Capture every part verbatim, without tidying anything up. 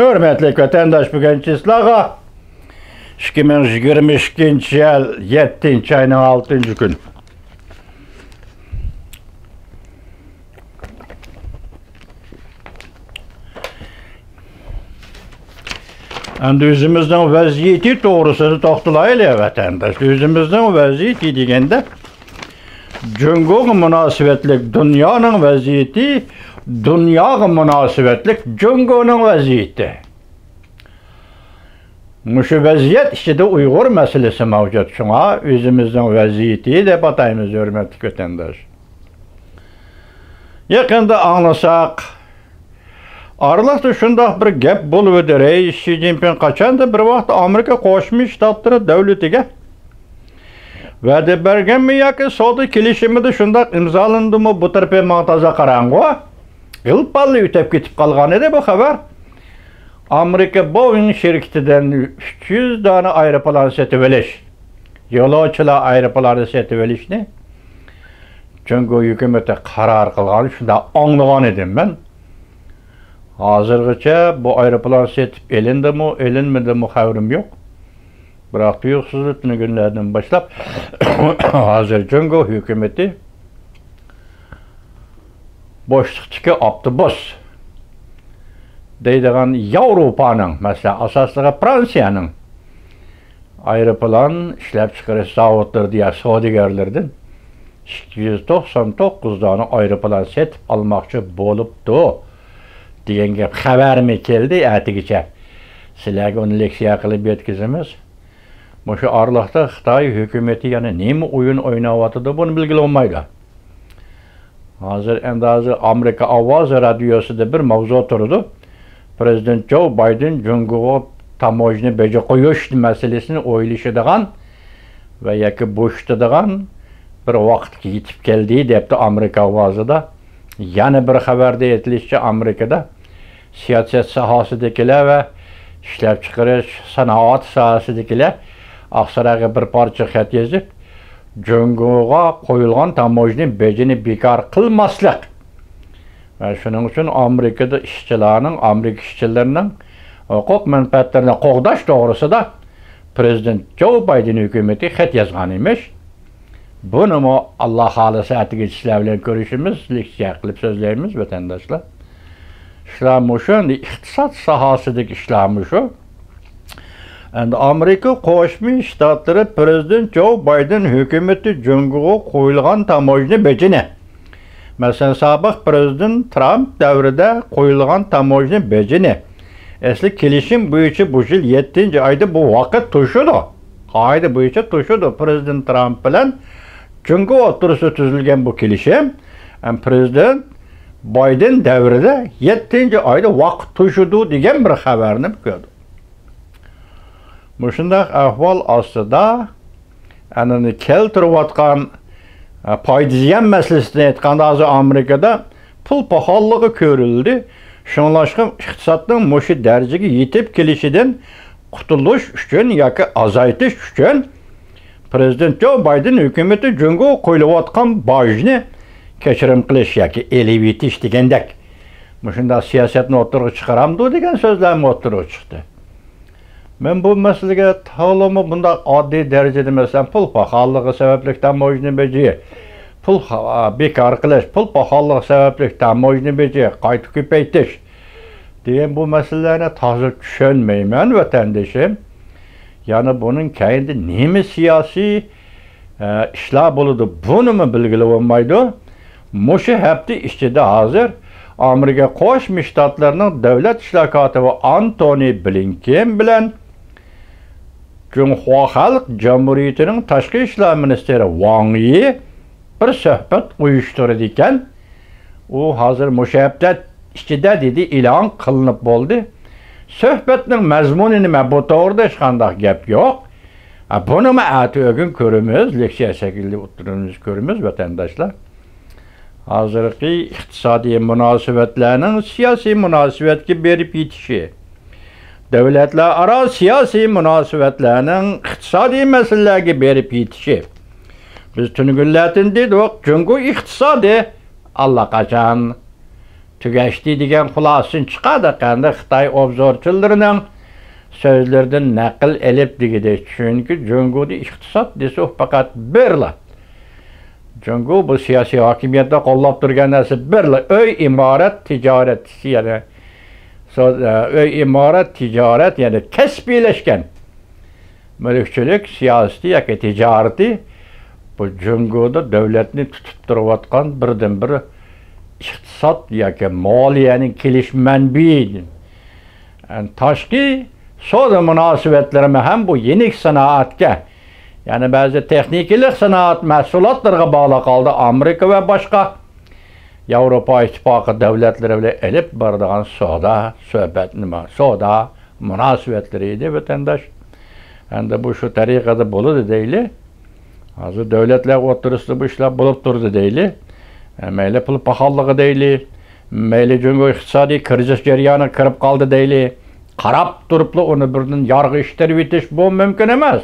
ھۆرمەتلىك ۋەتەنداش، بۈگۈن چىسلاغا ئىككى مىڭ يىگىرمە ئىككىنچى يىل يەتتىنچى ئاينىڭ ئالتىنچى كۈنى. ئەمدى ئۆزىمىزنىڭ ۋەزىيىتى توغرىسىدا توختىلايلى، ۋەتەنداش. ئۆزىمىزنىڭ ۋەزىيىتى دېگەندە، جۇڭگوغا مۇناسىۋەتلىك دۇنيانىڭ ۋەزىيىتى، دۇنياغا مۇناسىۋەتلىك جۇڭگونىڭ ۋەزىيىتى. مۇشۇ ۋەزىيەت ئىچىدە ئۇيغۇر مەسىلىسى مەۋجۇت. شۇڭا ئۆزىمىزنىڭ ۋەزىيىتى دەپ ئاتايمىز، ھۆرمەتلىك ۋەتەنداش. يېقىندا ئاڭلىساق، ئارىلىقتا شۇنداق بىر گەپ بولۇۋىدى، رەئىس شى جىنپىڭ قاچاندىن بىر ۋاقىت ئامېرىكا قوشما شتاتلىرى دۆلىتىگە ۋەدە بەرگەنمۇ ياكى سودا كېلىشىمىدە شۇنداق ئىمزالاندىمۇ، بۇ تەرىپى ماڭا تازا قاراڭغۇ. غىل-پاللا ئۆتۈپ كېتىپ قالغان ئىدى بۇ خەۋەر. ئامېرىكا بوئېڭ شىركىتىدىن ئۈچ يۈز دانە ئايروپىلان سېتىۋېلىش، يولۇچىلار ئايروپىلانى سېتىۋېلىشنى جۇڭگو ھۆكۈمىتى قارار قىلغان، شۇنداق ئاڭلىغان ئىدىم مەن. ھازىرغىچە بۇ ئايروپىلان سېتىپ ئېلىندىمۇ، ئېلىنمىدىمۇ خەۋىرىم يوق. بىراق تۇيۇقسىزلا تۈنۈگۈنلەردىن باشلاپ ھازىر جۇڭگو ھۆكۈمىتى بوشلۇقتىكى ئاپتوبۇس دەيدىغان ياۋروپانىڭ، مەسىلەن، ئاساسلىقى فرانسىيەنىڭ ئايروپىلان ئىشلەپچىقىرىش زاۋۇتلىرىدا يا سودىگەرلىرىدىن ئىككى يۈز توقسان توققۇز دانە ئايروپىلان سېتىپ ئالماقچى بولۇپتۇ دېگەن گەپ خەۋەرمۇ كەلدى ئەتىگىچە. سىلەرگە ئۇنى لېكسىيە قىلىپ يەتكۈزىمىز. مۇشۇ ئارىلىقتا خىتاي ھۆكۈمىتى يەنە نېمە ئويۇن ئويناۋاتىدۇ، بۇنى بىلگىلى بولمايدۇ. ھازىر ئەمدى ھازىر ئامېرىكا ئاۋازى رادىيوسىدا بىر ماۋزۇ تۇرىدۇ. پرېزىدېنت جو بايدېن جۇڭگوغا تاموژنا بېجى قويۇش مەسىلىسىنى ئويلىشىدىغان ۋە ياكى بوشىتىدىغان بىر ۋاقىتقا يېتىپ كەلدى، دەپتۇ ئامېرىكا ئاۋازىدا. يەنە بىر خەۋەردە ئېيتىلىشىچە، ئامېرىكىدا سىياسەت ساھەسىدىكىلەر ۋە ئىشلەپچىقىرىش، سانائەت ساھەسىدىكىلەر ئاقسارايغا بىر پارچە خەت يېزىپ، جۇڭگوغا قويۇلغان تاموژنا بېجىنى بىكار قىلماسلىق ۋە شۇنىڭ ئۈچۈن ئامېرىكىدا ئىشچىلارنىڭ، ئامېرىكا ئىشچىلىرىنىڭ ھوقۇق مەنپەئەتلىرىنى قوغداش توغرىسىدا پرېزىدېنت جو بايدېن ھۆكۈمىتى خەت يازغان ئىمىش. بۇنىمۇ ئاللا خالىسا ئەتىگىچە سىلەر بىلەن كۆرۈشىمىز، لېكسىيە قىلىپ سۆزلەيمىز، ۋەتەنداشلار. ئىشلار مۇشۇ، ئىقتىساد ساھەسىدىكى ئىشلار مۇشۇ. ئەمدى ئامېرىكا قوشما شتاتلىرى پرېزىدېنت جو بايدېن ھۆكۈمىتى جۇڭگوغا قويۇلغان تاموژنا بېجىنى، مەسىلەن، سابىق پرېزىدېنت ترامپ دەۋرىدە قويۇلغان تاموژنا بېجىنى، ئەسلى كېلىشىم بويىچە بۇ يىل يەتتىنچى ئايدا بۇ ۋاقىت توشىدۇ. قائىدە بويىچە توشىدۇ. پرېزىدېنت ترامپ بىلەن جۇڭگو ئوتتۇرىسىدا تۈزۈلگەن بۇ كېلىشىم، ئەم، پرېزىدېنت بايدېن دەۋرىدە يەتتىنچى ئايدا ۋاقىت توشىدۇ دېگەن بىر خەۋەرنى كۆردۈم. مۇشۇنداق ئەھۋال ئاستىدا، ئەنە كەلتۈرۈۋاتقان، ئە، پايدا زىيان مەسىلىسىدىن ئېيتقاندا، ھازىر ئامېرىكىدا پۇل پاخاللىقى كۆرۈلدى. شۇڭلاشقا ئىقتىسادنىڭ مۇشۇ دەرىجىگە يېتىپ كېلىشىدىن قۇتۇلۇش ئۈچۈن ياكى ئازايتىش ئۈچۈن پرېزىدېنت جو بايدېن ھۆكۈمىتى جۇڭگوغا قويۇلۇۋاتقان باجنى كەچۈرۈم قىلىش ياكى ئېلىۋېتىش دېگەندەك مۇشۇنداق سىياسەتنى ئوتتۇرىغا چىقىرامدۇ دېگەن سۆزلەرمۇ ئوتتۇرىغا چىقتى. مەن بۇ مەسىلىگە تولىمۇ بۇنداق ئاددىي دەرىجىدە، مەسىلەن، پۇل پاخاللىقى سەۋەبلىك تاموژنا بېجى، پۇل خا-، بىكار قىلىش، پۇل پاخاللىقى سەۋەبلىك تاموژنا بېجى قايتا كۆپەيتىش دېگەن بۇ مەسىلىلەرنى تازا چۈشەنمەيمەن، ۋەتەندىشىم. يەنى بۇنىڭ كەينىدە نېمە سىياسىي ئە، ئىشلار بولىدۇ، بۇنىمۇ بىلگىلى بولمايدۇ. مۇشۇ ھەپتە ئىچىدە ھازىر ئامېرىكا قوشما شتاتلىرىنىڭ دۆلەت ئىشلار كاتىپى ئانتونى بلىنكېن بىلەن جۇڭخۇا خەلق جۇمھۇرىيىتىنىڭ تاشقى ئىشلار مىنىستىرى ۋاڭ يى بىر سۆھبەت ئۇيۇشتۇرىدىكەن. ئۇ ھازىر مۇشۇ ھەپتە ئىچىدە دېدى، ئېلان قىلىنىپ بولدى. سۆھبەتنىڭ مەزمۇنى نېمە؟ بۇ توغرىدا ھېچقانداق گەپ يوق. ھە، بۇنىمۇ ئەتە ئۆگۈن كۆرىمىز، لېكسىيە شەكلىدە ئوتتۇرىمىزدا كۆرىمىز، ۋەتەنداشلار. ھازىرقى ئىقتىسادىي مۇناسىۋەتلەرنىڭ سىياسىي مۇناسىۋەتكە بېرىپ يېتىشى، دۆلەتلەر ئارا سىياسىي مۇناسىۋەتلەرنىڭ ئىقتىسادىي مەسىلىلەرگە بېرىپ يېتىشى. بىز تۈنۈگۈنلەردىن دېدۇق، جۇڭگو ئىقتىسادى ئاللىقاچان تۈگەشتى دېگەن خۇلاسىدىن چىقىدۇ، ئەمدى خىتاي ئوبزورچىلىرىنىڭ سۆزلىرىدىن نەقىل ئېلىپ دېگۈدەك. چۈنكى جۇڭگودا ئىقتىساد دېسە، ئۇ پەقەت بىرلا. جۇڭگو بۇ سىياسىي ھاكىمىيەتتە قوللاپ تۇرغان نەرسە بىرلا، ئۆي، ئىمارەت، تىجارەت، يەنى سو-، ئۆي، ئىمارەت، تىجارەت، يەنى كەسپىيلەشكەن مۈلۈكچىلىك سىياسىتى ياكى تىجارىتى، بۇ جۇڭگودا دۆلەتنى تۇتۇپ تۇرۇۋاتقان بىردىنبىر ئىقتىساد ياكى مالىيەنىڭ كېلىش مەنبىيى. تاشقى سودا مۇناسىۋەتلىرىمۇ ھەم بۇ يېنىك سانائەتكە، يەنى بەزى تېخنىكىلىق سانائەت مەھسۇلاتلىرىغا باغلىق ھالدا ئامېرىكا ۋە باشقا ياۋروپا ئىتتىپاقى دۆلەتلىرى بىلەن ئېلىپ بارىدىغان سودا سۆھبەت، نېمە، سودا مۇناسىۋەتلىرى ئىدى، ۋەتەنداش. ئەمدى بۇ شۇ تەرىقىدە بولىدۇ دەيلى. ھازىر دۆلەتلەر ئوتتۇرىسىدا بۇ ئىشلار بولۇپ تۇرىدۇ دەيلى. ئە، مەيلى پۇل پاخاللىقى دەيلى، مەيلى جۇڭگو ئىقتىسادىي كىرىزىس جەريانىغا كىرىپ قالدى دەيلى. قاراپ تۇرۇپلا ئۇنى بىردىن يارغا ئىتتىرىۋېتىش بۇ مۇمكىن ئەمەس.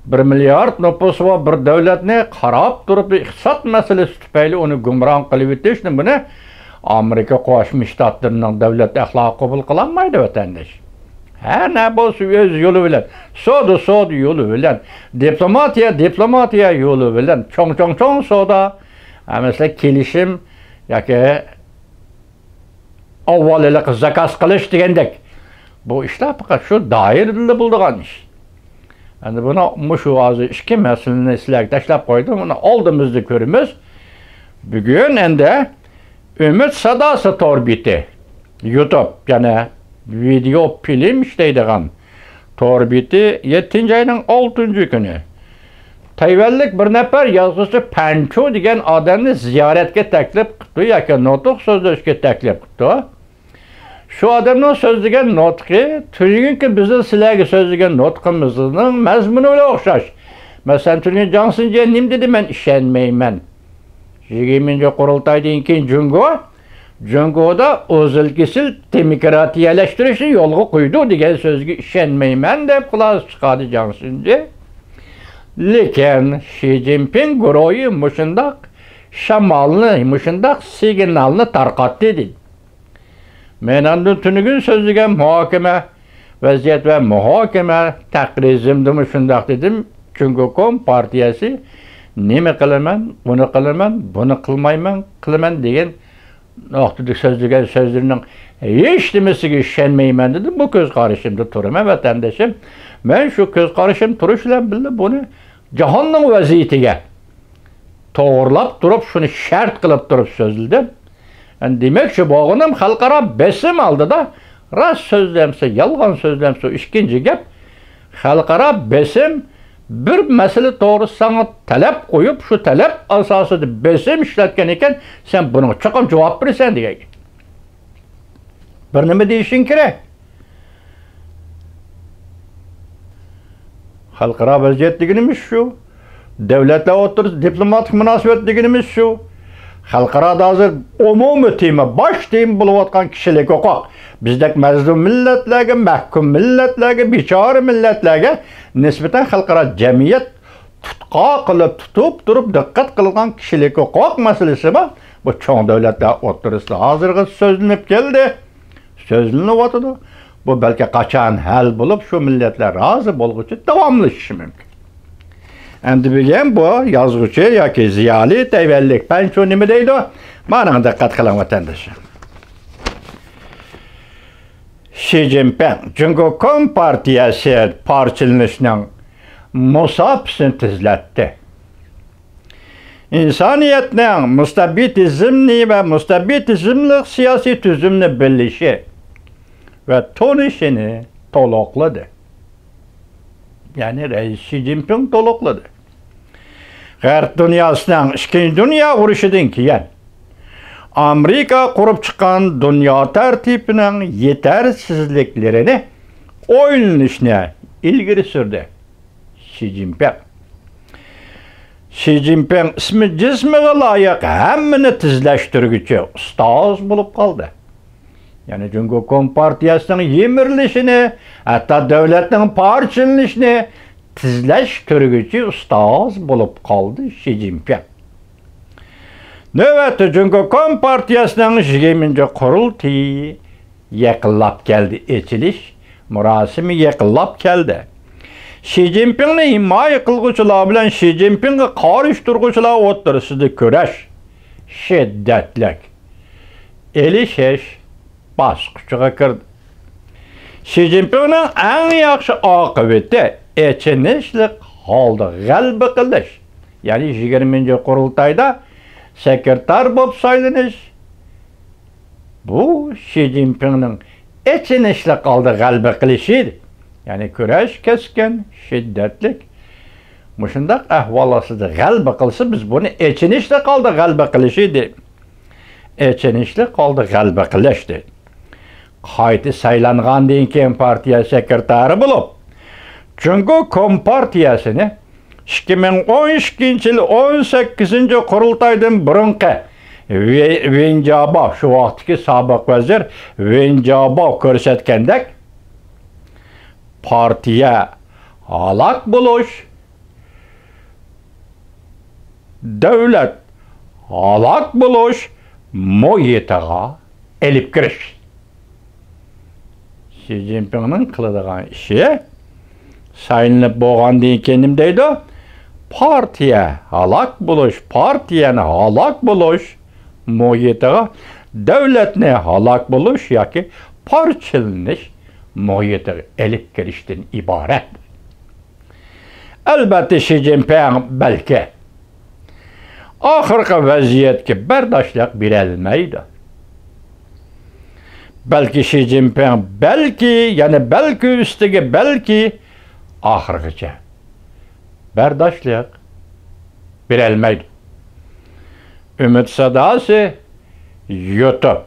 بىر مىليارد نوپۇسى بار بىر دۆلەتنى قاراپ تۇرۇپ ئىقتىساد مەسىلىسى تۈپەيلى ئۇنى گۇمران قىلىۋېتىشنى، بۇنى ئامېرىكا قوشما شتاتلىرىنىڭ دۆلەت ئەخلاقى قوبۇل قىلالمايدۇ، ۋەتەنداش. ھەر نە بولسا ئۆز يولى بىلەن، سودا سودا يولى بىلەن، دىپلوماتىيە دىپلوماتىيە يولى بىلەن، چوڭ چوڭ چوڭ سودا، ھە، مەسىلەن، كېلىشىم ياكى ئاۋۋال ھېلىقى زاكاز قىلىش دېگەندەك. بۇ ئىشلار پەقەت شۇ دائىرىدىلا بولىدىغان ئىش. ئەمدى بۇنى، مۇشۇ ھازىر ئىككى مەسىلىنى سىلەرگە تاشلاپ قويدۇم. بۇنى ئالدىمىزدا كۆرىمىز. بۈگۈن ئەمدى ئۈمىد ساداسى تور بېتى، يۇتۇب، يەنى ۋىدېئو فىلىم ئىشلەيدىغان تور بېتى يەتتىنچى ئاينىڭ ئالتىنچى كۈنى تەيۋەنلىك بىر نەپەر يازغۇچى پەنچۇ دېگەن ئادەمنى زىيارەتكە تەكلىپ قىپتۇ ياكى نۇتۇق سۆزلەشكە تەكلىپ قىپتۇ. شۇ ئادەمنىڭ سۆزلىگەن نۇتقى تۈنۈگۈنكى بىزنىڭ سىلەرگە سۆزلىگەن نۇتقىمىزنىڭ مەزمۇنى بىلەن ئوخشاش. مەسىلەن، تۈنۈگۈن جاڭ شىنجيەن نېمە دېدى؟ مەن ئىشەنمەيمەن. يىگىرمىنچى قۇرۇلتايدىن كېيىن جۇڭگو، جۇڭگودا ئۇزۇل-كېسىل دېموكراتىيەلەشتۈرۈشنى يولغا قويىدۇ دېگەن سۆزگە ئىشەنمەيمەن دەپ خۇلاسە چىقاردى جاڭ شىنجيەن. لېكىن شى جىنپىڭ گۇرۇھى مۇشۇنداق شامالنى، مۇشۇنداق سىگنالنى تارقاتتى دېدى. مەن ئاندىن تۈنۈگۈن سۆزلىگەن مۇھاكىمە، ۋەزىيەت ۋە مۇھاكىمە تەقرىزىمدىمۇ شۇنداق دېدىم. جۇڭگو كومپارتىيەسى نېمە قىلىمەن، ئۇنى قىلىمەن، بۇنى قىلمايمەن، قىلىمەن دېگەن نۇقتىدا سۆزلىگەن سۆزلىرىنىڭ ھېچنېمىسىگە ئىشەنمەيمەن دېدىم. بۇ كۆز قارىشىمدا تۇرىمەن، ۋەتەندىشىم. مەن شۇ كۆز قارىشىم تۇرۇش بىلەن بىللە بۇنى جاھاننىڭ ۋەزىيىتىگە توغرىلاپ تۇرۇپ، شۇنى شەرت قىلىپ تۇرۇپ سۆزلىدىم. يەنى دېمەكچى بولغىنىم، خەلقئارا بېسىم ئالدىدا راست سۆزلەمسە، يالغان سۆزلەمسە، ئىككىنچى گەپ. خەلقئارا بېسىم بىر مەسىلە توغرىسىدا ساڭا تەلەپ قويۇپ، شۇ تەلەپ ئاساسىدا بېسىم ئىشلەتكەن ئىكەن، سەن بۇنىڭغا چوقۇم جاۋاب بېرىسەن دېگەن گەپ. بىر نېمە دېيىشىڭ كېرەك. خەلقئارا ۋەزىيەت دېگىنىمىز شۇ. دۆلەتلەر ئوتتۇرىسىدا دىپلوماتىك مۇناسىۋەت دېگىنىمىز شۇ. خەلقئارادا ھازىر ئومۇمىي تېما، باش تېما بولۇۋاتقان كىشىلىك ھوقۇق. بىزدەك مەزلۇم مىللەتلەرگە، مەھكۇم مىللەتلەرگە، بىچارە مىللەتلەرگە نىسبەتەن خەلقئارا جەمئىيەت تۇتقا قىلىپ، تۇتۇپ تۇرۇپ دىققەت قىلغان كىشىلىك ھوقۇق مەسىلىسى بار. بۇ چوڭ دۆلەتلەر ئوتتۇرىسىدا ھازىرغىچە سۆزلىنىپ كەلدى. سۆزلىنىۋاتىدۇ. بۇ بەلكى قاچان ھەل بولۇپ، شۇ مىللەتلەر رازى بولغۇچە داۋاملىشىشى مۇمكىن. ئەمدى بۈگۈن بۇ يازغۇچى ياكى زىيالىي تەيۋەنلىك پەنچۇ نېمە دەيدۇ؟ مانا دىققەت قىلىڭ، ۋەتەنداشلار. شى جىنپىڭ جۇڭگو كومپارتىيەسى پارچىلىنىشنىڭ مۇساپىسىنى تېزلەتتى. ئىنسانىيەتنىڭ مۇستەبىتىزمنى ۋە مۇستەبىتىزملىق سىياسىي تۈزۈمنى بىلىشى ۋە تونۇشىنى تولۇقلىدى. يەنى رەئىس شى جىنپىڭ تولۇقلىدى. غەرب دۇنياسىنىڭ ئىككىنچى دۇنيا ئۇرۇشىدىن كېيىن ئامېرىكا قۇرۇپ چىققان دۇنيا تەرتىپىنىڭ يېتەرسىزلىكلىرىنى ئويلىنىشنى ئىلگىرى سۈردى. شى جىنپىڭ. شى جىنپىڭ ئىسمى جىسمىغا لايىق ھەممىنى تېزلەشتۈرگۈچى ئۇستاز بولۇپ قالدى. يەنى جۇڭگو كومپارتىيەسىنىڭ يىمىرىلىشىنى، ھەتتا دۆلەتنىڭ پارچىلىنىشىنى تېزلەشتۈرگۈچى ئۇستاز بولۇپ قالدى شى جىنپىڭ. نۆۋەتتە جۇڭگو كومپارتىيەسىنىڭ يىگىرمىنچى قۇرۇلتىيى يېقىنلاپ كەلدى، ئېچىلىش مۇراسىمى يېقىنلاپ كەلدى. شى جىنپىڭنى ھىمايە قىلغۇچىلار بىلەن شى جىنپىڭغا قارشى تۇرغۇچىلار ئوتتۇرىسىدا كۈرەش شىددەتلىك، ئېلىشىش باسقۇچىغا كىردى. شى جىنپىڭنىڭ ئەڭ ياخشى ئاقىۋىتى ئېچىنىشلىق ھالدا غەلىبە قىلىش، يەنى يىگىرمىنچى قۇرۇلتايدا سېكرېتار بولۇپ سايلىنىش. بۇ شى جىنپىڭنىڭ ئېچىنىشلىق ھالدا غەلىبە قىلىشى ئىدى. يەنى كۈرەش كەسكىن، شىددەتلىك. مۇشۇنداق ئەھۋال ئاستىدا غەلىبە قىلسا، بىز بۇنى ئېچىنىشلىق ھالدا غەلىبە قىلىشى ئىدى. ئېچىنىشلىق ھالدا غەلىبە قىلىشتى. قايتا سايلانغاندىن كېيىن پارتىيە سېكرېتارى بولۇپ، جۇڭگو كومپارتىيەسىنى ئىككى مىڭ ئون ئىككىنچى يىل ئون سەككىزىنچى قۇرۇلتايدىن بۇرۇنقى ۋې-، ۋېن جياباۋ، شۇ ۋاقىتتىكى سابىق ۋەزىر ۋېن جياباۋ كۆرسەتكەندەك، پارتىيە ھالاك بولۇش، دۆلەت ھالاك بولۇش مۇھىتىغا ئېلىپ كىرىش. شى جىنپىڭنىڭ قىلىدىغان ئىشى، سايلىنىپ بولغاندىن كېيىن نېمە دەيدۇ؟ پارتىيە ھالاك بولۇش، پارتىيەنى ھالاك بولۇش مۇھىتىغا، دۆلەتنى ھالاك بولۇش ياكى پارچىلىنىش مۇھىتىغا ئېلىپ كىرىشتىن ئىبارەت. ئەلبەتتە، شى جىنپىڭ بەلكى ئاخىرقى ۋەزىيەتكە بەرداشلىق بېرەلمەيدۇ. بەلكى شى جىنپىڭ بەلكى، يەنە بەلكى ئۈستىگە بەلكى ئاخىرغىچە بەرداشلىق بېرەلمەيدۇ. ئۈمىد ساداسى، يۇتۇب،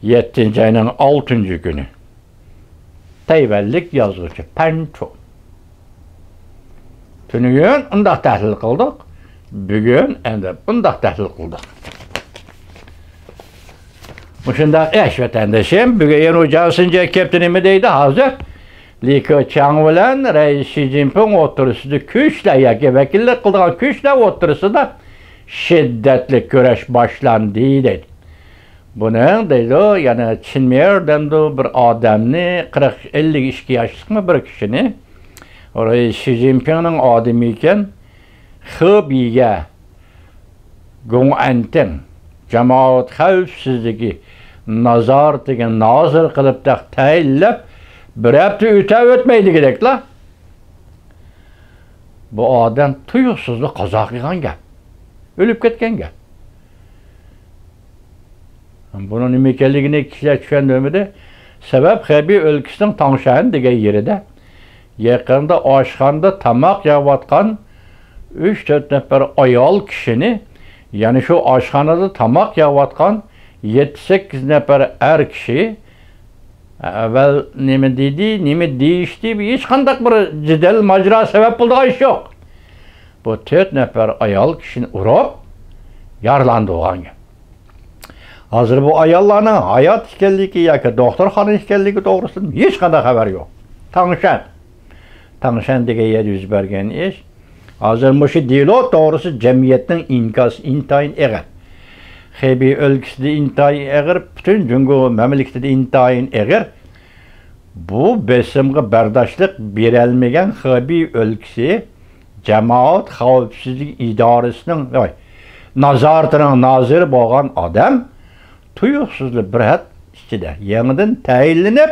يەتتىنچى ئاينىڭ ئالتىنچى كۈنى. تەيۋەنلىك يازغۇچى پەن چو. تۈنۈگۈن ئۇنداق تەھلىل قىلدۇق، بۈگۈن ئەندى ئۇنداق تەھلىل قىلدۇق. مۇشۇنداق ئىش، ۋەتەندىشىم. بۈگۈن يەنە جاڭ سىنجې كەپتۇ، نېمە دەيدۇ ھازىر؟ لى كېچياڭ بىلەن رەئىس شى جىنپىڭ ئوتتۇرىسىدا كۈچلەر ياكى ۋەكىللىك قىلىدىغان كۈچلەر ئوتتۇرىسىدا شىددەتلىك كۈرەش باشلاندى دەيدۇ. بۇنىڭ دەيدۇ، يەنە چىن مېيېر دەمدۇ بىر ئادەمنى، قىرىق، ئەللىك ئىككى ياشلىقمۇ بىر كىشىنى، شى جىنپىڭنىڭ ئادىمى ئىكەن، خېبېيگە گوڭئەنتىڭ جامائەت خەۋپسىزلىكى نازارىتىگە نازىر قىلىپ تەخ-، تەيىنلەپ، بىر ھەپتە ئۆتە ئۆتمەي دېگۈدەكلا، بۇ ئادەم تۇيۇقسىزلا قازا قىلغان گەپ. ئۆلۈپ كەتكەن گەپ. بۇنىڭ نېمە ئىكەنلىكىنى كىشىلەر چۈشەندۈرمىدى. سەۋەب، خېبېي ئۆلكىسىنىڭ تاڭشەن دېگەن يېرىدە يېقىندا ئاشخانىدا تاماق يەۋاتقان ئۈچ تۆت نەپەر ئايال كىشىنى، يەنى شۇ ئاشخانىدا تاماق يەۋاتقان يەتتە سەككىز نەپەر ئەر كىشى، ئەۋۋەل نېمە دېدى، نېمە دېيىشتى، ھېچقانداق بىر جېدەل، ماجىرا سەۋەب بولىدىغان ئىش يوق. بۇ تۆت نەپەر ئايال كىشىنى ئۇرۇپ، يارىلاندۇرغان گەپ. ھازىر بۇ ئاياللارنىڭ ھايات ئىكەنلىكى ياكى دوختۇرخانا ئىكەنلىكى توغرىسىدىن ھېچقانداق خەۋەر يوق. تاڭشەن، تاڭشەن دېگەن يەردە يۈز بەرگەن ئىش. ھازىر مۇشۇ دېلو توغرىسىدا جەمئىيەتنىڭ ئىنكاسى ئىنتايىن ئېغىر. خېبېي ئۆلكىسىدە ئىنتايىن ئېغىر، پۈتۈن جۇڭگو مەملىكىتىدە ئىنتايىن ئېغىر. بۇ بېسىمغا بەرداشلىق بېرەلمىگەن خېبېي ئۆلكىسى جامائەت خەۋپسىزلىكى ئىدارىسىنىڭ، ۋاي، نازارىتىنىڭ نازىرى بولغان ئادەم تۇيۇقسىزلا بىر ھەپتە ئىچىدە يېڭىدىن تەيىنلىنىپ،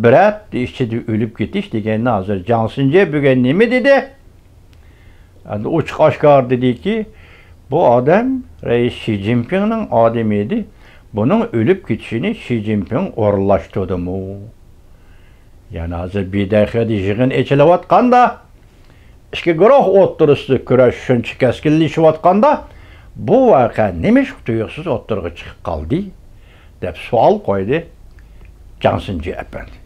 بىر ھەپتە ئىچىدە ئۆلۈپ كېتىش دېگەننى ھازىر جاڭ سىنجې بۈگۈن نېمە دېدى؟ ئەمدى ئوچۇق ئاشكارا دېدىكى، بۇ ئادەم رەئىس شى جىنپىڭنىڭ ئادىمى ئىدى. بۇنىڭ ئۆلۈپ كېتىشىنى شى جىنپىڭ ئورۇنلاشتۇردىمۇ؟ يەنى ھازىر بىدەخەدە يىغىن ئېچىلىۋاتقاندا، ئىككى گۇرۇھ ئوتتۇرىسىدا كۈرەش شۇنچە كەسكىنلىشىۋاتقاندا، بۇ ۋەقە نېمىشقا تۇيۇقسىز ئوتتۇرىغا چىقىپ قالدى؟ دەپ سوئال قويدى جاڭ سىنجې ئەپەندى.